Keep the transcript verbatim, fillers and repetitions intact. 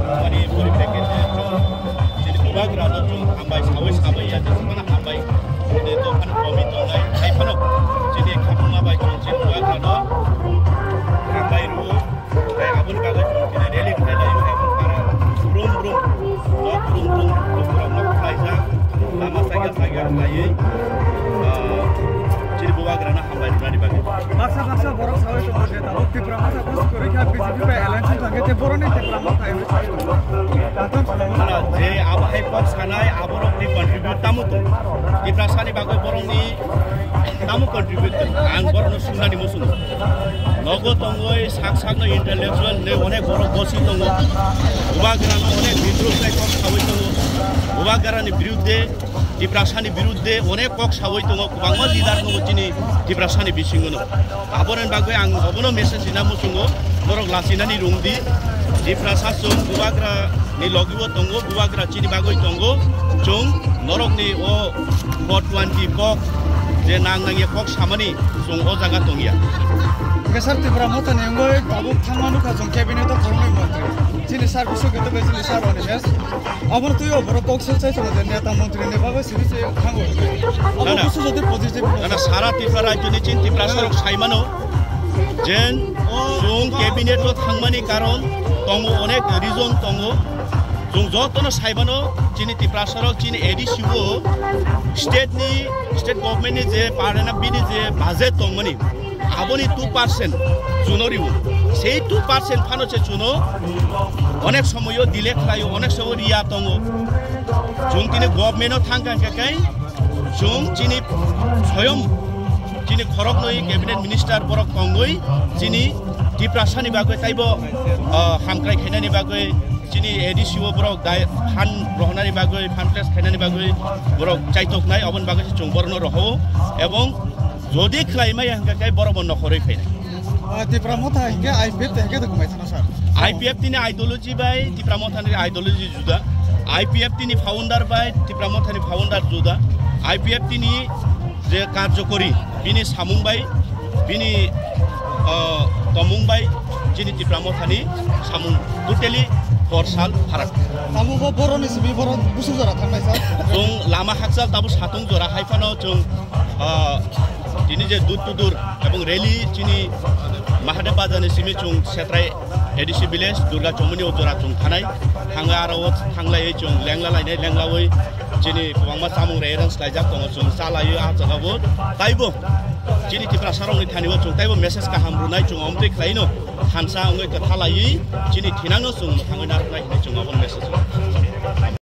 Ani poripekkite chwng chini bubagrano chwng hambai sawi sabai ya, jesmano hambai chini dophani komi tongnai, hai phano chini khabangma bai chwng chini bubagrano hambai rwo. Tei aboni bagwi chwng chini rally khlai laio, ebong para brum brum, nok brum brum, nok brum nok khlaijak, lama saikha saikha khlaiwi, ah, chini bubagrano hambai rwnani bagwi. Baksa baksa borok sawi tongo je tabuk Tipra Motha buj kwrwi kha B J P bai alliance wng thangkhe tei boroni Tipra Motha hinwi sawi tongo. Tatham sanai mano. Mana je abo hai kok sanai aborokni contribute tamo tong? Tiprasani bagwi borokni tamo contribute tong? Ang borokno sungnani muchungo. Nogo tongwi sak sakno intellectual hinwi onek borok bosi tongo. Bubagrano onek bidruk khlai kok sawi tongo. Bubagrani birudde Tiprasani birudde onek kok sawi tongo, kwbangma leader tongo chini Tiprasani bisingono. Aboni bagwi ang obono message rina muchungo, norok lachinani rwngdi. Tiprasa chwng bubagrani logibo tongo, bubagra chini bagwi tongo. Chwng norokni o four twenty kok je nang nangya kok samani chwng o jaga tongya. Hwnkhe sir, Tipra Mothani wngwi tabuk thangma nukha chwng cabinet o khoroknwi montri. Chini sir Biswakirti bai chini sir Animesh. Aboni twi o borok kok suk sai tongo je neta montri ni bagwi simi se thango. Abo Na, na. Busu jodi positive. Na, na, sara Tripura rajyoni chini Tiprasa rok saimano jen chwng cabinet o thangmani karon tongo, onek reason tongo. Chwng jotono saimano chini Tiprasa rok chini A D C o state ni, state government ni je parliament bini je budget tongmani, aboni two percent chuno riwo. Sei two percent phano se chuno onek somoyo delay khlaio, onek somoyo riya tongo. Chwng tini government o thangkha hwnkhe kai chwng chini soyom chini khoroknwi cabinet minister borok tongwi chini Tiprasani bagwi taibo, ah, hamkrai khainani bagwi chini A D C o borok dai phan rohonani bagwi, phan place khainani bagwi borok chaitoknai, oboni bagwi se chwng borokno roho. Ebong jodi khlai maya hwnkhe kai borok bo nokhorwi khainai. Ah, Tipra Motha hwnkhe I P F te hwnkhe tongmai thana sir. I P F tini ideology bai Tipra Mothani ideology juda. I P F tini founder bai Tipra Mothani founder juda. I P F tini je karjokori bini samung bai, bini, ah, tomung bai chini Tipra Mothani samung totally hor sal pharak. Tamo bo boroni simi borok busu jora thangnai sir. Chwng lama hakchal tabo satung jora hai phano chwng, ah, tini je door to door ebong rally chini Mahadev Bazar ni simi chwng Setrai A D C village Durga Chomoni o jora chwng thanai. Thangwi aro o thanglaiwi chwng lengla lainai, lenglawi chini kwbangma chamung rei rang slaijak tongo, chwng chalaiwi ah jagao taibo chini Tiprasa rokni thani o chwng taibo message kaham rwnai, chwng omtwi khlaino thansa wngwi kwthalaiwi chini thinangno chwng mwthangwi narwknai hinwi chwng obo message rw.